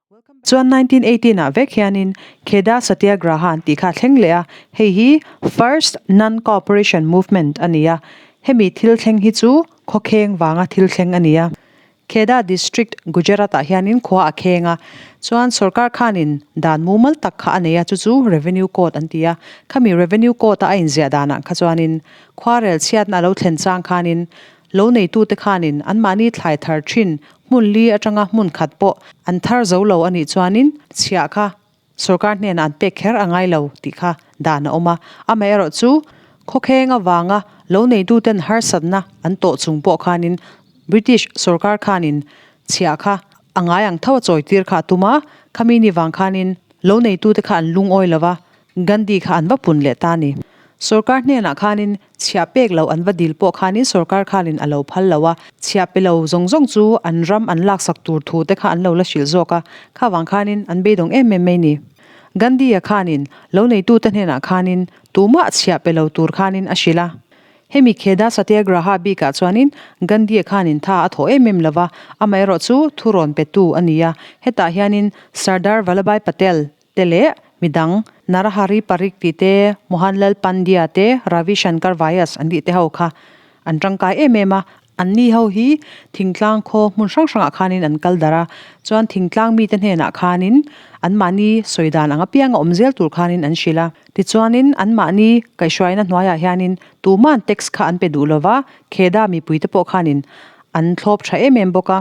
Chuan 1918 ah vek hianin Kheda Satyagraha an tih kha a thleng leh a, hei hi First Non-Cooperation Movement a ni a, hemi thil thleng hi chu khawkheng vanga thil thleng a ni a. Kheda District, Gujarat ah hianin khua a kheng a, chuan sorkar khanin dan mumal tak kha a nei a, chu chu Revenue Code an ti a, khami Revenue Code a a inziah danah kha chuanin khuarel chhiatna a lo thlen chang khanin Lo neitute khanin anmahni thlai thar thin hmun li atanga hmun khat pawh an thar zo lo a nih chuanin chhiah kha sorkar hnenah an pek kher a ngai lo tih kha dan a awm a. Amaherawh chu khawkheng avanga lo neituten harsatna an tawh chung pawh khanin British sorkar khanin chhiah kha a ngai ang tho a chawitir kha a tum a, khami ni vang khanin lo neitute kha an lungawi lo va, Gandhi kha an va pun leh ta a ni. Sorkar hnenah khanin chhiah pek loh an va dil pawh khanin sorkar khanin a lo phal lo a, chhiah pe lo zawng zawng chu an ram an laksak tur thu te kha an lo la hrilh zawk a, kha vang khanin an beidawng em em mai ni. Gandhi-a khanin lo neitute hnenah khanin tumah chhiah pe lo tur khanin a hrilh a. Hemi Kheda Satyagraha bikah chuanin Gandhi-a khanin tha a thawh em em lo va, amaherawhchu thurawn petu a ni a, hetah hianin Sardar Vallabhbhai Patel, te leh midang Narahari Parikh tih te, Mohanlal Pandya te, Ravi Shankar Vyas an tih te ho kha an tangkai em em a. Anni ho hi thingtlang khaw hmun hrang hrangah khanin an kal darh a, chuan thingtlang mite hnenah khanin anmahni sawi dan ang apianga awm zel tur khanin an hrilh a. Tichuanin anmahni kaihhruaina hnuaiah hianin tuman tax kha an pe duh lova, Kheda mipuite pawh khanin an thlawp tha em em bawk a.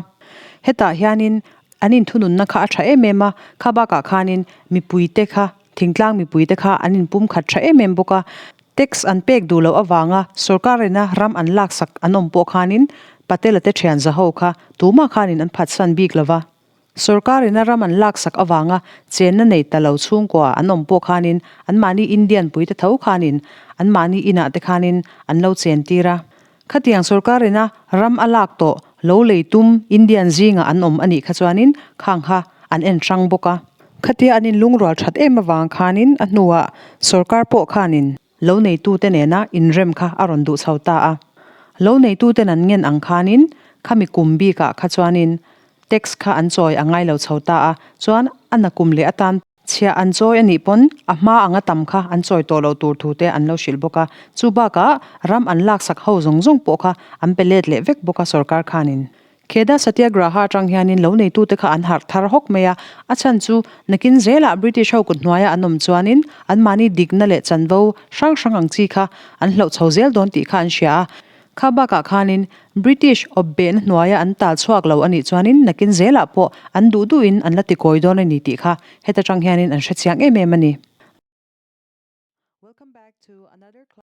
Hetah hianin An inthununna kha a tha em em a, kha bakah khanin mipuite kha, thingtlang mipuite kha an inpumkhat tha em em bawk a. Tax an pek duh loh avanga sorkar ina ram an laksak an awm pawh khanin Patel-a te thian za ho kha tumah khanin an phatsan bik lo va. Sorkar ina ram an laksak avanga chenna nei ta lo chhungkua an awm pawh khanin anmahni Indian puite tho khanin anmahni inah te khanin an lo chentir a. Khatiang sorkar ina ram a lak tawh lo lei tum Indian zingah an awm a nih kha chuanin khang kha an en hrang bawk a. Khatia an inlungrual that em avang khanin a hnuah sorkar pawh khanin lo neitute nena inrem kha a rawn duh chho ta a. Lo neituten an ngen ang khanin khami kum bikah kha chuanin tax kha an chawi a ngai lo chho ta a, chuan a nakum leh atan Chhiah an chawi a nih pawn a hma anga tam kha an chawi tawh loh tur thu te an lo hrilh bawk a, chu bakah ram an laksak ho zawng zawng pawh kha an pe let leh vek bawk a sorkar khanin. Kheda Satyagraha atang hianin lo neitute kha an harh thar hawk mai a, a chhan chu nakin zelah British ho kut hnuaia an awm chuanin anmahni dikna leh chanvo hrang hrang ang chi kha an hloh chho zel dawn tih kha an hria a, Kha bakah khanin British awpbehna hnuaia an tal chhuak lo a nih chuanin nakin zelah pawh an duh duhin an la tikawi dawn a ni tih kha heta tang hianin an hrechiang em em a ni.